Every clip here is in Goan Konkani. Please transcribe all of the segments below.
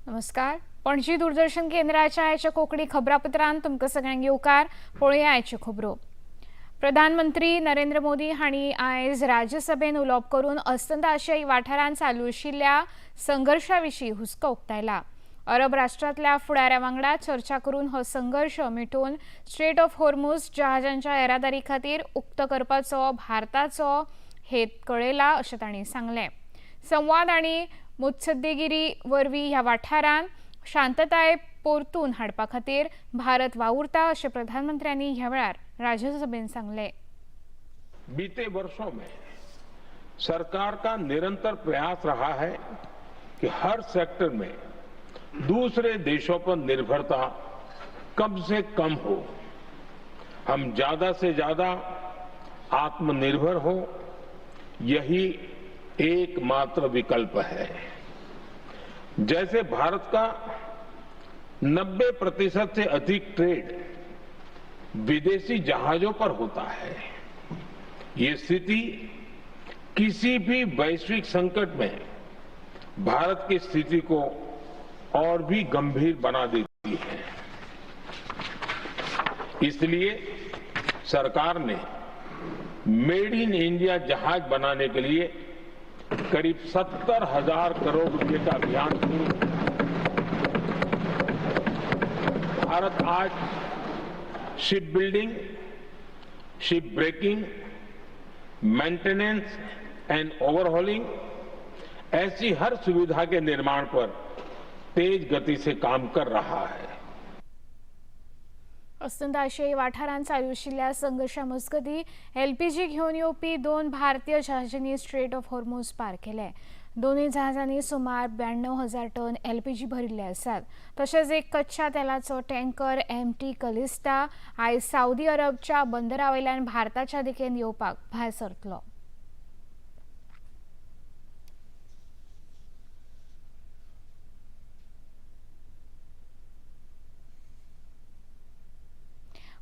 नमस्कार. पणजी दूरदर्शन केंद्राच्या आयच्या कोंकणी खबरापत्रांत तुमकां सगळ्यांक येवकार. पळोवया आयच्यो खबरो. प्रधानमंत्री नरेंद्र मोदी हांणी आयज राज्यसभेन उलोवप करून अस्तंत आशियाई वाठारांत चालू आशिल्ल्या संघर्शा विशीं हुस्को उक्तायला. अरब राष्ट्रांतल्या फुडाऱ्या वांगडा चर्चा करून हो संघर्श मिटोवन स्ट्रेट ऑफ होर्मुज जहाजांच्या येरादारी खातीर उक्त करपाचो भारताचो हेत कळयला अशें तांणी सांगलें. संवाद आनी मुत्सद्देगिरी वरवीं ह्या वाठारांत शांतताय परतून हाडपा खातीर भारत वावुरता अशें प्रधानमंत्र्यांनी ह्या वेळार राज्यसभेन सांगलें. बीते वर्षों में सरकार का निरंतर प्रयास रहा है कि हर सेक्टर में दूसरे देशों पर निर्भरता कम से कम हो, हम ज्यादा से ज्यादा आत्मनिर्भर हो। यही एकमात्र विकल्प है। जैसे भारत का 90% से अधिक ट्रेड विदेशी जहाजों पर होता है, ये स्थिति किसी भी वैश्विक संकट में भारत की स्थिति को और भी गंभीर बना देती है। इसलिए सरकार ने मेड इन इंडिया जहाज बनाने के लिए करीब 70,000 करोड़ रुपए का अभियान शुरू किया। भारत आज ship building, ship breaking, maintenance and overhauling ऐसी हर सुविधा के निर्माण पर तेज गति से काम कर रहा है। अस्तंत आशियाई वाठारांत चालू आशिल्ल्या संघर्शा मजगतीं एलपीजी घेवन येवपी दोन भारतीय जहाजांनी स्ट्रेट ऑफ होर्मुज पार केले. दोनूय जहाजांनी सुमार 92,000 टन एलपीजी भरिल्ले आसात. तशेंच एक कच्च्या तेलाचो टँकर एमटी कलिस्ता आयज सावदी अरबच्या बंदरा वयल्यान भारताच्या दिकेन येवपाक भायर सरतलो.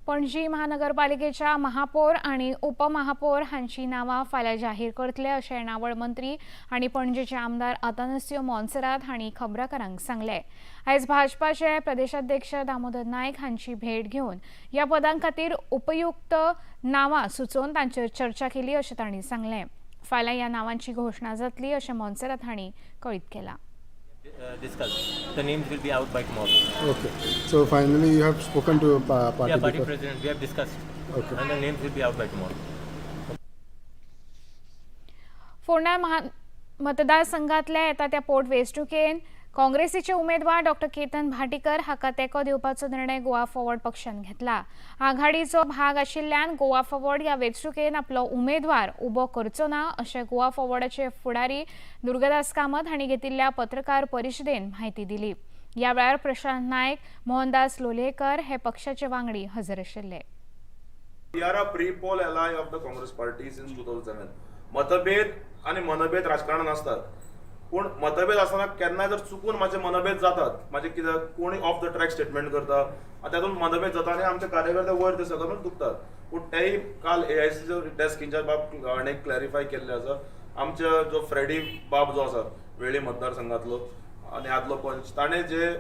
पणजी महानगरपालिकेच्या महापौर आणि उपमहापौर हांची नांवां फाल्यां जाहीर करतले अशें येणावळ मंत्री आनी पणजेचे आमदार आतानासियो मोन्सेरात हांणी खबराकारांक सांगलें. आयज भाजपाचे प्रदेशाध्यक्ष दामोदर नायक हांची भेट घेवन ह्या पदां खातीर उपयुक्त नांवां सुचोवन तांचेर चर्चा केली अशें तांणी सांगलें. फाल्यां ह्या नांवांची घोशणा जातली अशें मोन्सेरात हांणी कळीत केलां. Discuss. The names will be out by tomorrow. Okay. So finally, you have spoken to party Yeah, party people. President, we have discussed. Okay. And the names will be out by tomorrow. Ponda महा मतदारसंघातल्या येता त्या पोट वेंचणुकेन काँग्रेसीचे उमेदवार डॉक्टर केतन भाटीकर हाका तेंको दिवपाचो निर्णय गोवा फॉरवर्ड पक्षान घेतला. आघाडीचो भाग आशिल्ल्यान गोवा फॉरवर्ड ह्या वेंचणुकेन आपलो उमेदवार उबो करचो ना अशें गोवा फॉरवर्डाचे फुडारी दुर्गादास कामत हांणी घेतिल्ल्या पत्रकार परिशदेन म्हायती दिली. ह्या वेळार प्रशांत नायक, मोहनदास लोलयेकर हे पक्षाचे वांगडी हजर आशिल्ले. We are a pre-poll ally of the Congress Party since 2007. मतभेद आणि मनभेद राजकारणात आसतात, पूण मतभेद आसतना केन्नाय जर चुकून म्हाजे मनभेद जातात, म्हाजे कितें कोणी ऑफ the track statement करता आनी तातूंत मतभेद जाता आनी आमचे कार्यकर्ते वयर ते सगळे दुखतात. पूण तेय काल एआयसीचो डेस्क इन्चार्ज बाब हाणें क्लॅरिफाय केल्लें आसा. आमचे जो फ्रेडी बाब जो आसा वेळ्ळी मतदारसंघातलो आनी आदलो पंच, ताणें जे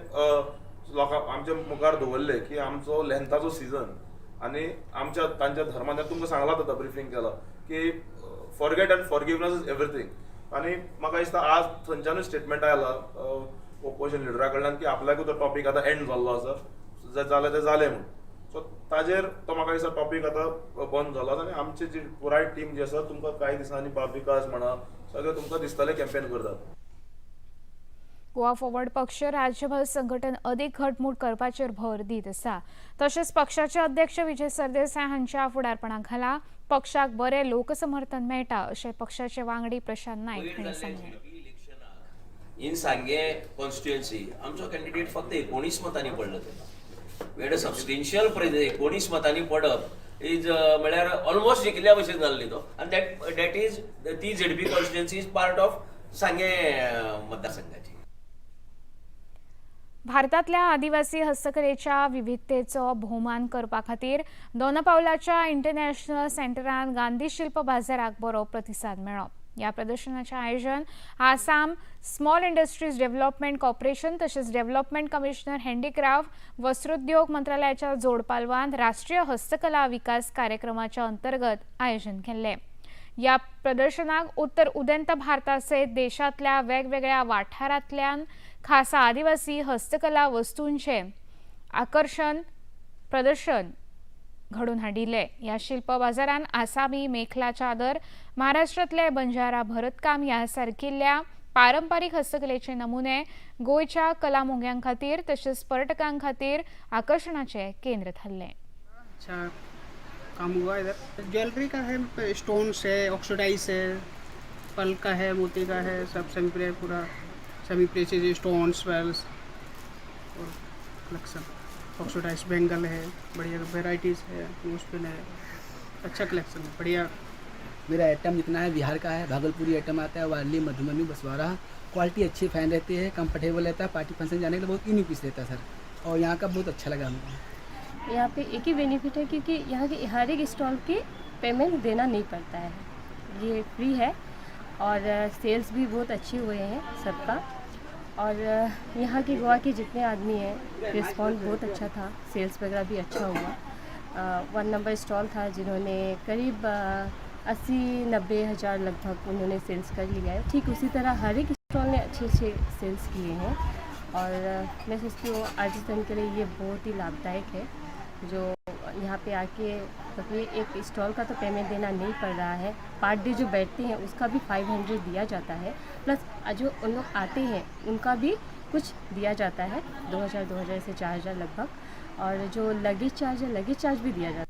लोकां आमच्या मुखार दवरले की आमचो लेंताचो सिजन आनी आमच्या तांच्या धर्मान तुमकां सांगलां आतां ब्रिफींग केलां की forget and forgiveness is everything. आनी म्हाका दिसता आज थंयच्यानूच स्टेटमेंट आयला ओपोजिशन लिडरा कडल्यान की आपल्याकूय तो टॉपीक आतां एंड जाल्लो आसा, जे जालें तें जालें म्हूण. सो ताजेर तो म्हाका दिसता टॉपीक आतां बंद जालो आसा आनी आमची जी पुराय टीम जी आसा तुमकां कांय दिसांनी बाब विकास म्हणा सगळें तुमकां दिसतलें कॅम्पेन करतात. गोवा फॉरवर्ड पक्ष राज्यभर संघटन अदीक घटमूट करपाचेर भर दीत आसा. तशेंच पक्षाचे अध्यक्ष विजय सरदेसाय हांच्या फुडारपणा खाला पक्षाक बरें लोकसमर्थन मेळटा अशें पक्षाचे वांगडी प्रशांत नायक हांणी सांगलें. इन सांगे कॉन्स्टिट्युएन्सी आमचो कॅन्डिडेट फक्त 19 मतांनी पडलो. तेन्ना we had a substantial presence. 19 मतांनी पडप is म्हळ्यार ऑलमोस्ट जिखिल्ल्या भशेन जाल्ली तो. आनी that that is ती ZP constituency is part of Sanguem मतदारसंघाची. भारतातल्या आदिवासी हस्तकलेच्या विविधतेचो भोवमान करपा खातीर दोनापावलाच्या इंटरनॅशनल सेंटरान गांधी शिल्प बाजाराक बरो प्रतिसाद मेळ्ळो. ह्या प्रदर्शनाचें आयोजन Assam small industries development corporation तशेंच डेव्हलपमेंट कमिशनर हँडीक्राफ्ट वस्त्रोद्योग मंत्रालयाच्या जोडपालवान राष्ट्रीय हस्तकला विकास कार्यक्रमाच्या अंतर्गत आयोजन केल्लें. ह्या प्रदर्शनाक उत्तर उदेंत भारता सयत देशांतल्या वेगवेगळ्या वाठारांतल्यान खासा आदिवासी हस्तकला वस्तूंचें आकर्शण प्रदर्शन घडोवन हाडिल्लें. ह्या शिल्प बाजारान आसामी मेखला चादर, महाराष्ट्रांतले बंजारा भरतकाम ह्या सारकिल्ल्या पारंपारीक हस्तकलेचे नमुने गोंयच्या कला मोग्यां खातीर तशेंच पर्यटकां खातीर आकर्शणाचें केंद्र थारलें. अच्छा काम हुआ इधर. ज्वेलरी का है, स्टोन्स है, ऑक्सीडाइज है, पर्ल का है, मोती का है, सब सेमी प्रे पूरा सेमी प्रेसिज स्टोन्स वेल्स और कलेक्शन. ऑक्सीडाइज बेंगल है, बढ़िया वेराइटीज़ है, नोज है, अच्छा कलेक्शन है, बढ़िया. मेरा आइटम जितना है बिहार का है. भागलपुरी आइटम आता है, वारली, मधुबनी, बसवारा. क्वालिटी अच्छी फाइन रहती है, कंफर्टेबल रहता है. पार्टी फंक्शन जाने के लिए बहुत यूनिक पीस रहता है सर और यहाँ का बहुत अच्छा लगा हमको. यहाँ पे एक ही बेनिफिट है, क्योंकि यहाँ के हर एक स्टॉल की पेमेंट देना नहीं पड़ता है, ये फ्री है और सेल्स भी बहुत अच्छे हुए हैं सबका. और यहाँ के गोवा के जितने आदमी हैं, रिस्पॉन्स बहुत अच्छा था, सेल्स वगैरह भी अच्छा हुआ. वन नंबर स्टॉल था जिन्होंने करीब 80-90 हज़ार लगभग उन्होंने सेल्स कर लिया है. ठीक उसी तरह हर एक स्टॉल ने अच्छे अच्छे सेल्स किए हैं और मैं सोचती हूँ आर्टिसन के लिए ये बहुत ही लाभदायक है, जो यहाँ पे आके, क्योंकि एक स्टॉल का तो पेमेंट देना नहीं पड़ रहा है. पर डे जो बैठते हैं उसका भी 500 दिया जाता है, प्लस जो उन लोग आते हैं उनका भी कुछ दिया जाता है, 2000, 2000 से 4000 लगभग और जो लगेज चार्ज है, लगेज चार्ज भी दिया जाता है.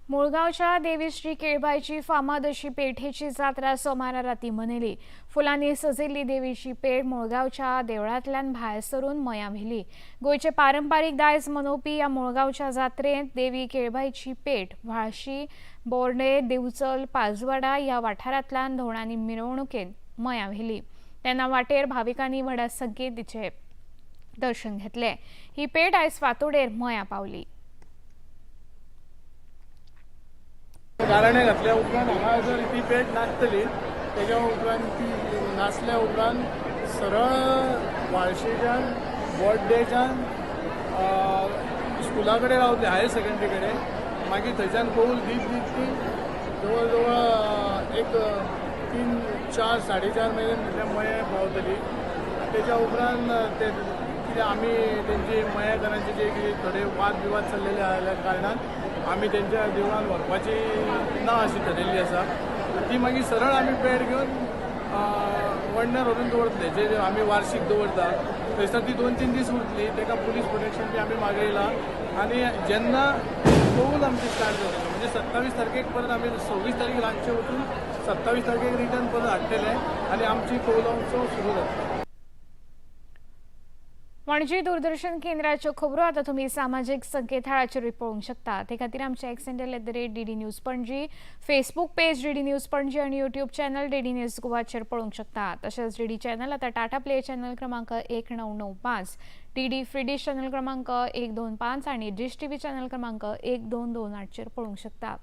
मुळगावच्या देवी श्री केळबायची फामाद अशी पेठेची जात्रा सोमारा राती मनयली. फुलांनी सजयल्ली देवीची पेठ मुळगावच्या देवळांतल्यान भायर सरून मयां व्हेली. गोंयचे पारंपारीक दायज मनोवपी ह्या मुळगावच्या जात्रेंत देवी केळबायची पेठ व्हाळशी, बोर्डे, दिवचल, पाजवाडा ह्या वाठारांतल्यान धोणांनी मिरवणुकेन मयां व्हेली. तेन्ना वाटेर भाविकांनी व्हडा संख्येन तिचें दर्शन घेतलें. ही पेठ आयज फांतोडेर मयां पावली. गाराणें घातल्या उपरांत हांगा जर ती पेट नाचतली, तेज्या उपरांत ती नाचल्या उपरांत सरळ व्हाळशेच्यान, बोड्डेच्यान स्कुला कडेन रावतली, हायर सेकंडरी कडेन. मागीर थंयच्यान कौल दीत दीत ती जवळ जवळ एक 3, 4, 4:30 मेरेन म्हटल्यार मयें पावतली. तेज्या उपरांत ते कितें आमी तेंची मयेकारांचे जे कितें थोडे वाद विवाद चल्लेले आसल्या कारणान आमी तेंच्या देवळान व्हरपाची ना अशी थरयल्ली आसा. ती मागीर सरळ आमी पेट घेवन वडण्यार व्हरून दवरतले, जे आमी वार्षीक दवरता थंयसर. ती 2-3 दीस उरतली. ताका पुलीस प्रोटेक्शन बी आमी मागयलां आनी जेन्ना कौल आमची स्टार्ट जातली, म्हणजे 27 तारखेक परत आमी 26 तारीख रातचे वचून 27 तारखेक रिटर्न परत हाडटले आनी आमची कौलां उत्सव सुरू जातलो. पणजी दूरदर्शन केंद्राच्यो खबरो आतां तुमी सामाजीक संकेतथळाचेरूय पळोवंक शकता. ते खातीर आमचे X handle @DDNews Panaji, Facebook page DD news Panaji आनी युट्यूब चॅनल डीडी न्यूज गोवाचेर पळोवंक शकता. तशेंच डीडी चॅनल आतां टाटा प्ले चॅनल क्रमांक 1995, डीडी फ्री डिश चॅनल क्रमांक 125 आनी डिश टीव्ही चॅनल क्रमांक 1228चेर पळोवंक शकता.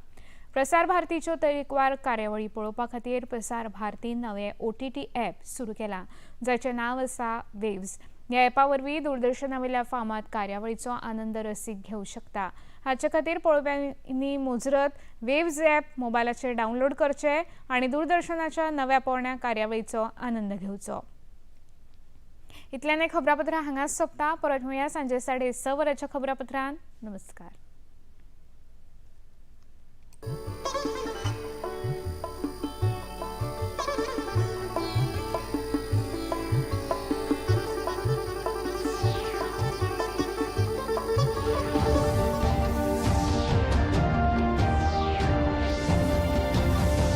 प्रसार भारतीच्यो तरेकवार कार्यावळी पळोवपा खातीर प्रसार भारतीन नवें ओटीटी ॲप सुरू केलां, जाचें नांव आसा वेव्स. ह्या ॲपा वरवीं दूरदर्शना वयल्या फामाद कार्यावळीचो आनंद रसीक घेवं शकता. हाचे खातीर पळोवप्यांनी मुजरत वेव्ज ॲप मोबायलाचेर डावनलोड करचें आनी दूरदर्शनाच्या नव्या पोरण्या कार्यावळीचो आनंद घेवचो. इतल्यान खबरापत्रां हांगाच सोंपता. परत मेळया सांजे 6:30 वरांच्या खबरापत्रान. नमस्कार.